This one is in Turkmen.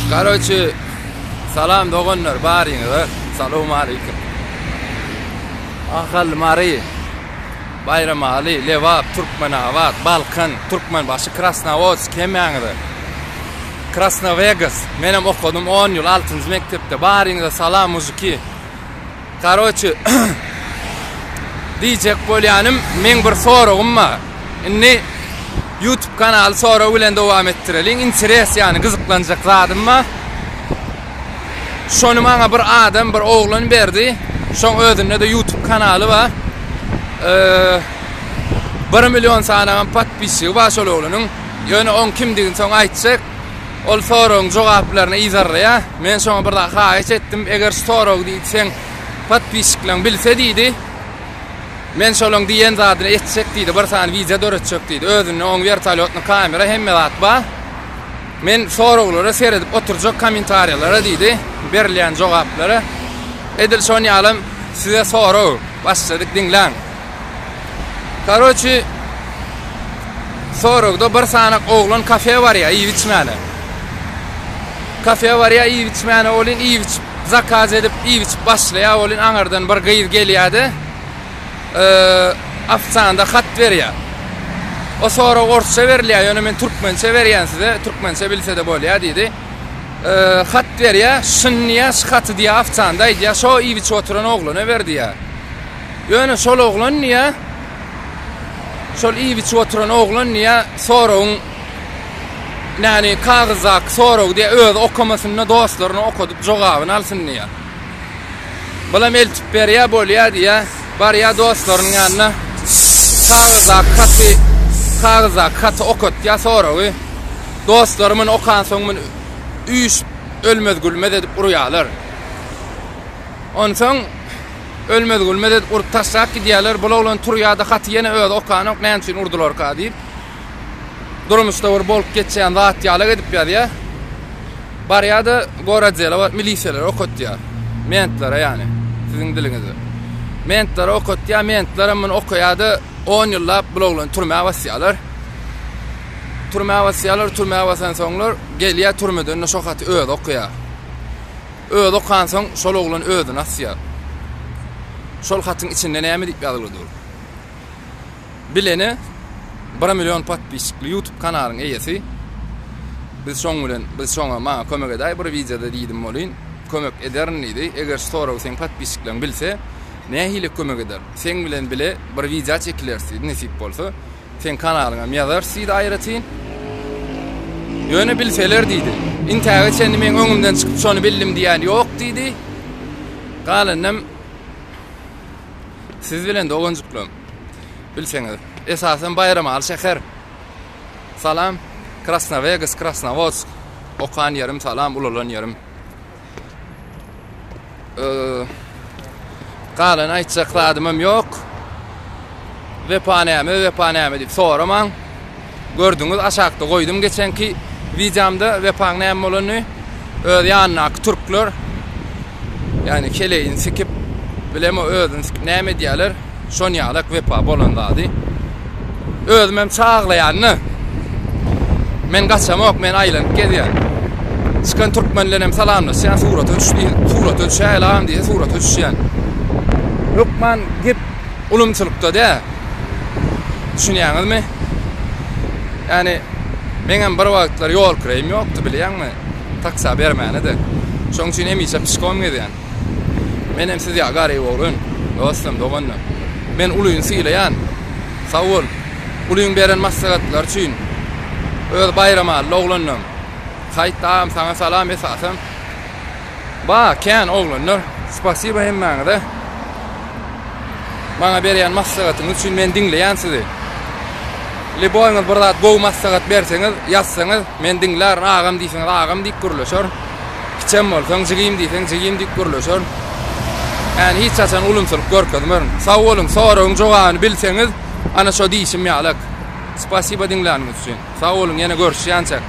Karoçi salam doganlar baryňyza salowmaleýkim. Ahal Mary Baýramaly Lebap Türkmenabat Balkan Türkmenbaşy Krasnowodsk hemmäňize Krasnowegas menem okadym 10 ýyl 6-njy mekdepde baryňyza salam muziki. Karoçi diýjek bolýanym meň bir soragym bar. Indi YouTube kanaly sorag bilen dowam etdireliň. Interes ýany gyzyklanjak zadym bar. Şony maňa bir adam, bir oglan berdi. Şoň özünde-de YouTube kanaly bar. Ee, 1 million sanagam podpisçigi bar şol oglanyň. Ýöne oň kimdigini soň aýtjak. Ol soragyň jogaplaryny yzarlaýar. Men şoňa bir zat haýyş etdim. Eger şu soragy diýdi seň podpisçikleriň bilse diýdi. Men şolaň diýen zadyny etjek diýdi. Bir sany wideo döretjek diýdi. Özünde oň wertolýotny kamera hemme zat bar. Men soraglara seredip oturjak kommentariýalara diýdi. Berilýän jogaplara. Edil şon ýalam size sorag başladyk diňläň. Karoçi soragda bir sanak oglan kafe barýar iýip içmäne. Kafe barýar iýip içmäne bolin iýip içip zakaz edip iýip içip başlaýar bolin aňyrdan bir gyz gelýärde ofisianta hat berýär. O sorag orsça berilýär ýöne men türkmençe berýän size türkmençe bilse-de bolýar diýdi. Hat berýär şun diýýär şu haty diýýär ofisianta aýdýar şo iýip içip oturan oglana ber diýýär. Ýöne şol oglan diýýär, şol iýip-içip oturan oglan diýýär, soragyň näni kagyzdaky soragy diýýär, özi okamasyn-da dostlaryna okadyp jogabyny alsyn diýýär. Bulam eltip berýär, bolýar diýýär. Barýar dostlarynyň ýanyna. Kagyzdaky haty, kagyzdaky haty okatýar soragy. Dostlary muny okansoň muny üýşüp ölmez-gülmez edip urýarlar. Onsoň Ölmez-gülmez edip urup taşlap gidýärler. Bul oglan turýar-da haty ýene özi okanok, näme üçin urdularka diýip. Durmuşda bir bolup geçýän zat ýalak edip ýazýar. Barýar-da gorodzela baryp milisiýalara okatýar. Mentlere ýany, siziň diliňizde. Mentlere okatýar, mentlerem muny okaýar-da on ýyllap bul oglany türmä basýarlar. Türmä basýarlar, türmä basansoňlar gelýär türmeden-de şo haty özi okaýar. Özi okansoň şol oglan özüni asýar. Şol hatyň içinde näme diýip ýazylgy dur? Bilene 1 million podpisçikli YouTube kanalyň eýesi. Biz şoň bilen biz şoňa maňa kömek edäý bir wideoda diýdim bolyn. Kömek ederin diýdi. Eger şu soragy seň podpisçikleriň bilse, nähili kömek eder? Seň bilen bile bir wideo çekileris diýdi nesip bolsa. Seň kanalyňam ýazarys diýdi aýratyn. Ýöne bilseler diýdi. Intäge çenli meň öňümden çykyp şony bildim diýen ýok diýdi. Galanynam siz bilen doganjyklarym. Bilseňiz. Esasan Baýramaly şäher. Salam. Krasnowegas, Krasnowodsk. Okan ýerim salam, ulalan ýerim. Galan aýtjak zadymam ýok. Wepa näme, wepa näme diýip soramaň. Gördüňiz aşakda goýdum geçenki wideomda wepaň näme bolanyny. Öz ýanyndaky türkler ýani keleýini sikip bilemo özüni sikip näme edýärler. Şon ýalak wepa bolan zady. Özümem çaglaýanda men gaçamok, men aýlanyp gezýän. Çykan türkmen bilen hem salamlaşýan, surata düş diýip, surata düşäýeli agam diýse surata düşýän. Hökman gep ulumçylykda dä. Düşünýäňizmi? Ýani meňem bir wagtlar ýol kireýim ýokdy bilýäňmi? Taksa bermäne-de. Şoň üçin hemişe pişkom gezýän. Menem siz ýaly garyp oglan, dostum, doganlar. Men ulyny sylaýan. Sag bol. Ulyň beren maslahatlary üçin. Öz Baýramaly oglandan. Saýt agam saňa salam esasam. Ba, kän oglanlar. Spasiba hemmäňize. Maňa berýän maslahatyňyz üçin men diňleýän sizi. Liboýňyz bir zat gowy maslahat berseňiz, ýazsaňyz, men diňlärin, agam diýseňiz, agam diýip gürleşerin. Kiçem bolsaň, jigim diýseň, jigim diýip gürleşerin. Ýani hiç haçan ulumsylyk görkezmerin. Sag boluň, soragyň jogabyny bilseňiz, ana şo diýşim ýalak. Spasiba diňläniňiz üçin. Sag boluň, ýene görüşýänçäk.